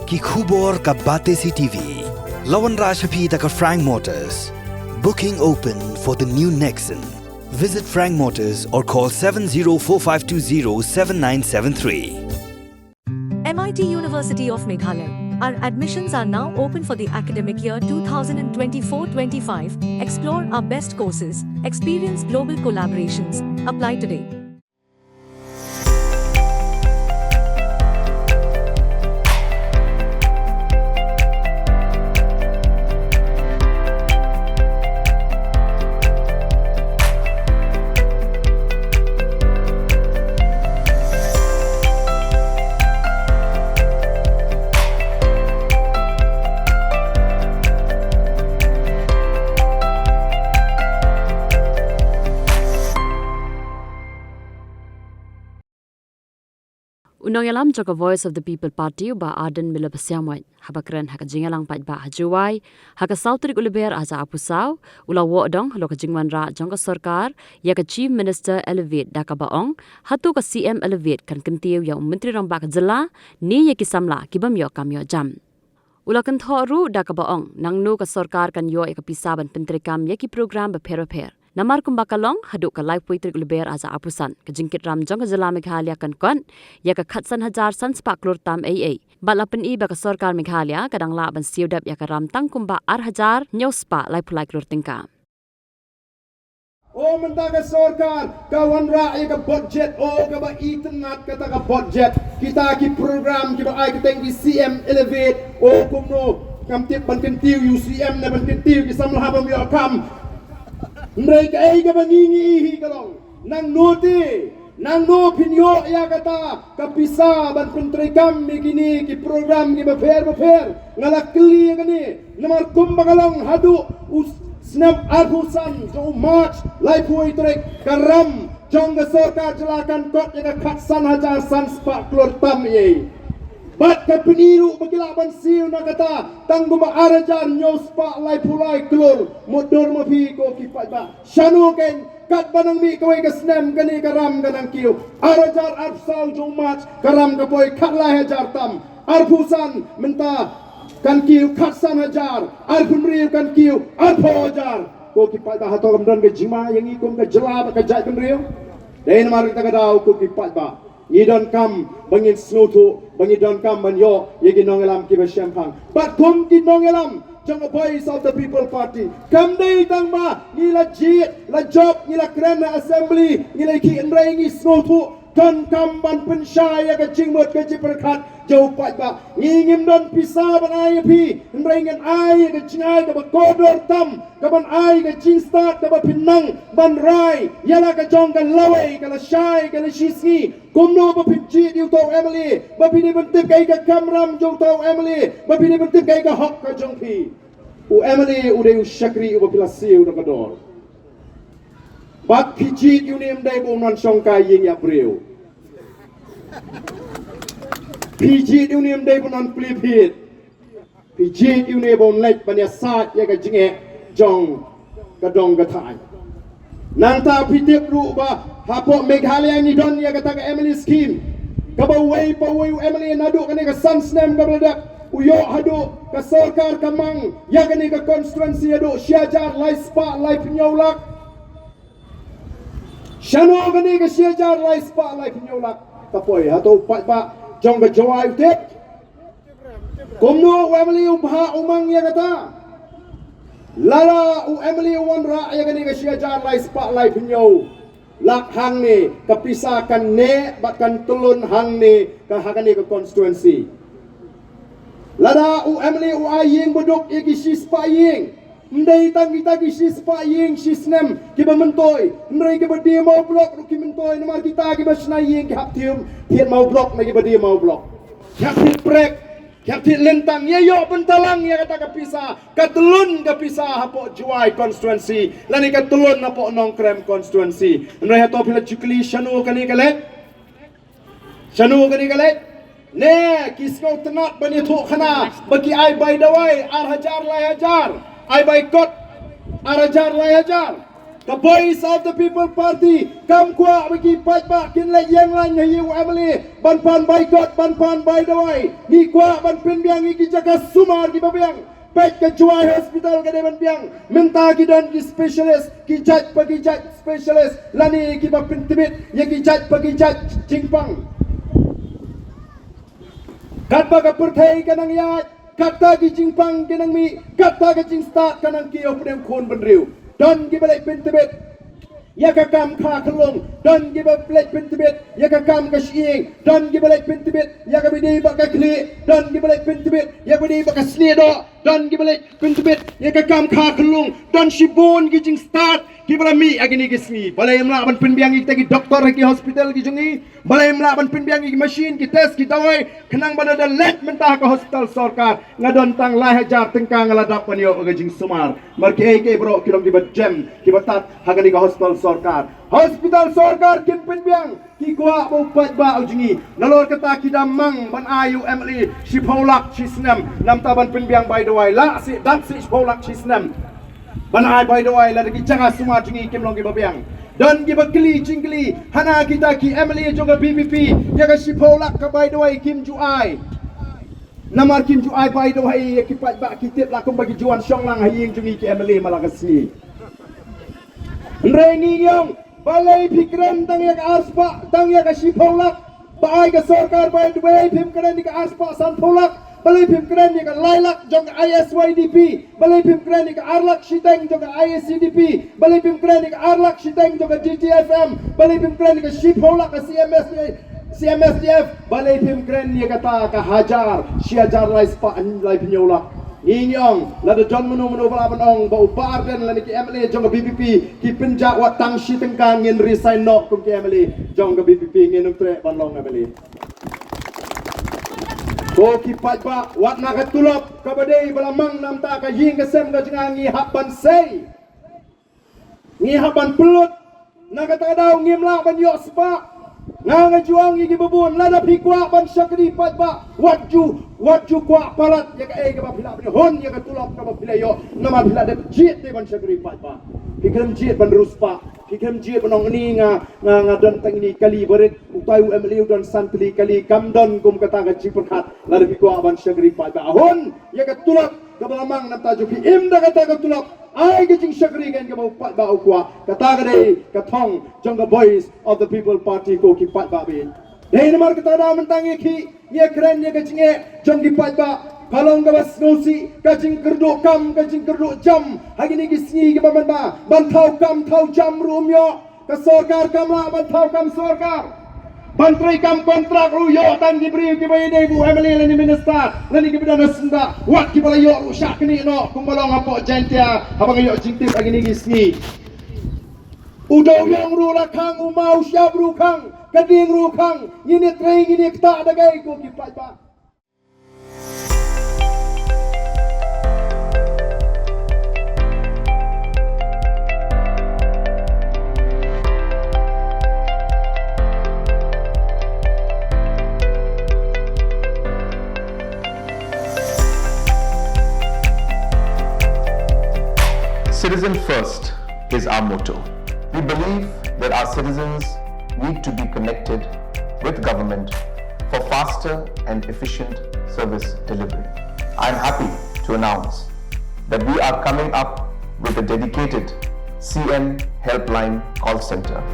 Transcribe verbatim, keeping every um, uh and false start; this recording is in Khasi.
Ki khubor ka Batesi T V. La wanrah sha phi da ka Frank Motors. Booking open for the new Nexon. Visit Frank Motors or call seven zero four five two zero seven nine seven three. M I T University of Meghalaya. Our admissions are now open for the academic year twenty twenty-four twenty-five. Explore our best courses, experience global collaborations. Apply today. U nongïalam jong ka Voice of the People Party, u Bah Ardent Miller Basaiawmoit, haba kren ha ka jingïalang paidbah ha Jowai ha ka saw tarik u Lber arhajar arphew saw, u la wad ong halor ka jingwanrah jong ka sorkar ïa ka Chief Minister Elevate, da kaba ong hato ka C M Elevate kan kyntiew ïa u Myntri Rangbah ka jylla ne ïa ki samla ki bym ïoh kam ïoh jam. U la kynthoh ruh da kaba ong, nangno ka sorkar kan ïoh ïa ka pisa ban pyntreikam ïa ki program bapher bapher. Namar kumba ka long, haduh ka laiphew tarik u Lber arhajar arphew san, ka jingkit ram jong ka jylla Meghalaya kan kot ïa ka khatsan hajar san spah klur tam eiei. Bad la pyni ba ka sorkar Meghalaya ka dang lah ban siew dep ïa ka ram tang kumba ar hajar hynñiew spah laiphew lai klur tyngka. O mynta ka sorkar ka wanrah ïa ka budget, o kaba itynnad kata ka budget. Kita ki program kiba ai kyrteng ki C M Elevate, o kumno, ngam tip ban kyntiew ïa u C M ne ban kyntiew ïa ki samla bym ïoh kam. Hynrei kaei kaba ngi ngi ïohi ka long, nangno te, nangno phin ïoh ïa kata ka pisa ban pyntreikam ïa kine ki program kiba pher bapher. Nga la kylli ïa kane namar kumba ka long, haduh u snem arphew san jong u March, laiphew tarik, ka ram jong ka sorkar jylla kan kot ïa ka khatsan hajar san spah klur tam eiei. Bad ka pyni ruh ba ki lah ban siew na kata tang kumba ar hajar hynñiew spah laiphew lai klur, mutdur ma phi ko ki paidbah. Shano kein, katba nang mih kawei ka snem kane ka ram ka nang kiew. Ar hajar arphew saw jong u March ka ram ka poi khatlai hajar tam. Arphew san mynta kan kiew khatsan hajar. Arphew hynriew kan kiew arphew hajar. Ko ki paidbah, hato kam don ka jingma ïa ngi kum ka jylla bad ka jaitbynriew? Dei namar kata ka daw ko ki paidbah, ngi donkam ba ngin sngewthuh, ba ngi donkam ban ïoh ïa ki nongïalam kiba shemphang. Bad kum ki nongïalam jong ka Voice of the People Party, kam dei tang ba ngi la jied, la jop, ngi la kren ha Assembly, ngi la ïakhih, hynrei ngi sngewthuh donkam ban pynshai ïa ka jingmut ka jingpyrkhat jong u paidbah. Ngi ngim don pisa ban ai ïa phi, hynrei ngin ai ïa ka jingai kaba kordor tam, kaban ai ka jingstad kaba phin nang ban rai ïa la ka jong ka lawei, ka lashai, ka lashisngi. Kumno ba phin jied ïa uta u M L A, ba phin ïa pyntip kaei ka kamram jong uta u M L A, ba phin ïa pyntip kaei ka hok ka jong phi. U M L A u dei u shakri uba phi la siew da ka dor. Bad phi jied ïa une ym dei ba un wan shong kai ïing ïa briew. Phi jied ïa une ym dei ba un wan plie phied. Phi jied ïa une ba un leit ban ïasaid ïa ka jingeh jong ka dong ka thaiñ. Nangta phi tip ruh ba hapoh Meghalaya ngi don ïa kata ka M L A scheme, kaba uwei pa uwei u M L A naduh kane ka san snem kaba la dep, u ïoh haduh ka sorkar ka mang ïa kane ka constituency haduh shi hajar lai spah laiphew hynñiew lak. Shano kane ka shi hajar lai spah laiphew hynñiew lak ka poi? Hato u paidbah jong ka Jowai u tip? Kumno u M L A u bha u mang ïa kata? Lada u M L A u wanrah ïa kane ka shi hajar lai spah laiphew hynñiew lak hangne, ka pisa kan neh bad kan tyllun hangne ka, ha kane ka constituency. Lada u M L A u ai ïing baduk ïa ki shi spah ïing, ym dei tang kita ki shi spah ïing shi snem kiba myntoi, hynrei kiba die maw blok ruh ki myntoi, namar kita kiba shna ïing ki hap thied, thied maw blok na kiba die maw blok. Ki hap thied prek, ki hap thied lyntang, ïa ïoh bynta lang ïa kata ka pisa, ka tyllun ka pisa hapoh Jowai constituency lane ka tyllun hapoh Nongkrem constituency. Hynrei hato phi la ju kylli shano kane ka leit? Shano kane ka leit? Ne ki sngewtynnat ban ïathuh khana ba ki ai bai dawai ar hajar lai hajar, ai bai kot ar hajar lai hajar. Ka Voice of the People Party kam kwah ba ki paidbah kin leit ïeng lain ha ïing u M L A ban pan bai kot, ban pan bai dawai. Ngi kwah ban pynbiang ïa ki jaka sumar kiba biang. Peit ka Jowai Hospital ka dei ban biang. Mynta ki don ki specialist, ki jait pa ki jait specialist, lane kiba pyntbit ïa ki jait pa ki jait jingpang. Katba ka pyrthei ka nang ïaid, kata ki jingpang ki nang mih, kata ka jingstad ka nang kiew pdeng khun bynriew. Don kiba leit pyntbit ïa ka kam kha khyllung, don kiba leit pyntbit ïa ka kam ka shyieng, don kiba leit pyntbit ïa kaba dei bad ka khlieh, don kiba leit pyntbit ïa kaba dei bad ka snieh doh, don kiba leit pyntbit ïa ka kam kha khyllung. Don shibun ki jingstad kiba la mih ha kine ki sngi. Balei ym lah ban pynbiang ïa kita ki doktor ha ki hospital ki jong ngi? Balei ym lah ban pynbiang ïa ki machine, ki test, ki dawai, khnang ba lada leit mynta ha ka hospital sorkar, nga don tang lai hajar tyngka nga la dap ban ïoh ka jingsumar. Namar kiei kiei baroh ki long kiba jem, kiba tad ha kane ka hospital sorkar. Hospital sorkar kim pynbiang, ki kwah ba u paidbah u jong ngi. Nalor kata ki da mang ban ai ïa u M L A shiphew lak shi snem, namar ban pynbiang bai dawai, lah shi, dap shi shiphew lak shi snem ban ai bai dawai, lada ki jaka sumar jong ngi kim long kiba biang. Don kiba kylli jingkylli ha na kita ki M L A jong ka V P P, ïa ka shiphew lak ka bai dawai kim ju ai. Namar kim ju ai bai dawai ïa ki paidbah, ki tip lah kumba ki ju wan shong lang ha ïing jong ngi ki M L A man la ka sngi. Hynrei ngi ong, balei phi kren tang ïa ka arspah, tang ïa ka shiphew lak ba ai ka sorkar bai dawai? Phim kren ïa ka arspah sanphew lak? Balei phim kren ïa ka lai lak jong ka I S Y D P? Balei phim kren ïa ka ar lak shiteng jong ka I S Y D P? Balei phim kren ïa ka ar lak shiteng jong ka D T F M? Balei phim kren ïa ka shiphew lak ka C M S, C M S D F? Balei phim kren ïa kata ka hajar, shi hajar lai spah laiphew lak? Ngi ong, lada don mano mano ba lah ban ong ba u Bah Ardent lane ki M L A jong ka V P P ki pynjah wat tang shi tyngka, ngin resign noh kum ki M L A jong ka V P P, ngin ym treh ban long M L A. Ko ki paidbah, wat na ka tulop kaba dei ba la mang namar ka ïing ka sem ka jong nga, ngi hap ban sei. Ngi hap ban pynlut. Na kata ka daw ngim lah ban ïoh spah. Nga nga ju ong ïa ki babun, lada phi kwah ban shakri paidbah, wat ju, wat ju kwah palat ïa kaei kaba phi lah ban ïoh, hun ïa ka tulop kaba phi la ïoh, namar phi la dep jied te ban shakri paidbah. Phi khlem jied ban riewspah, phi khlem jied ban ong ni nga, nga, nga don tang ini kali barit, utai u M L A u don san tylli kali. Kam don kum kata ka jingpyrkhat lada phi kwah ban shakri paidbah. Hun ïa ka tulop kaba la mang namar jong phi, im da kata ka tulop. Ai ka jingshakri kan kaba u paidbah u kwah. Kata ka dei ka thong jong ka Voice of the People Party, ko ki paidbah baieit. Dei namar kata da mynta ngi ki, ngi kren ïa ka jingeh jong ki paidbah. Ka long kaba sngewsih ka jingkyrduh kam, ka jingkyrduh jam ha kine ki sngi kiba mynta, ban thaw kam thaw jam ruh ym ïoh. Ka sorkar kam lah ban thaw kam sorkar. Ban trei kam kontrak ruh ïoh tang ki briew kiba ïadei bad u M L A lane minister lane kiba don ha syndah, wat kiba la ïoh ruh shah knieh noh kumba long hapoh Jaintia haba nga ïoh jingtip ha kine ki sngi. U dewïong ruh la khang, u maw shyiap ruh khang, ka ding ruh khang, ngin ïa trei, ngin ïa ktah da kaei, ko ki paidbah. Citizen first is our motto. We believe that our citizens need to be connected with government for faster and efficient service delivery. I am happy to announce that we are coming up with a dedicated C M Helpline call center.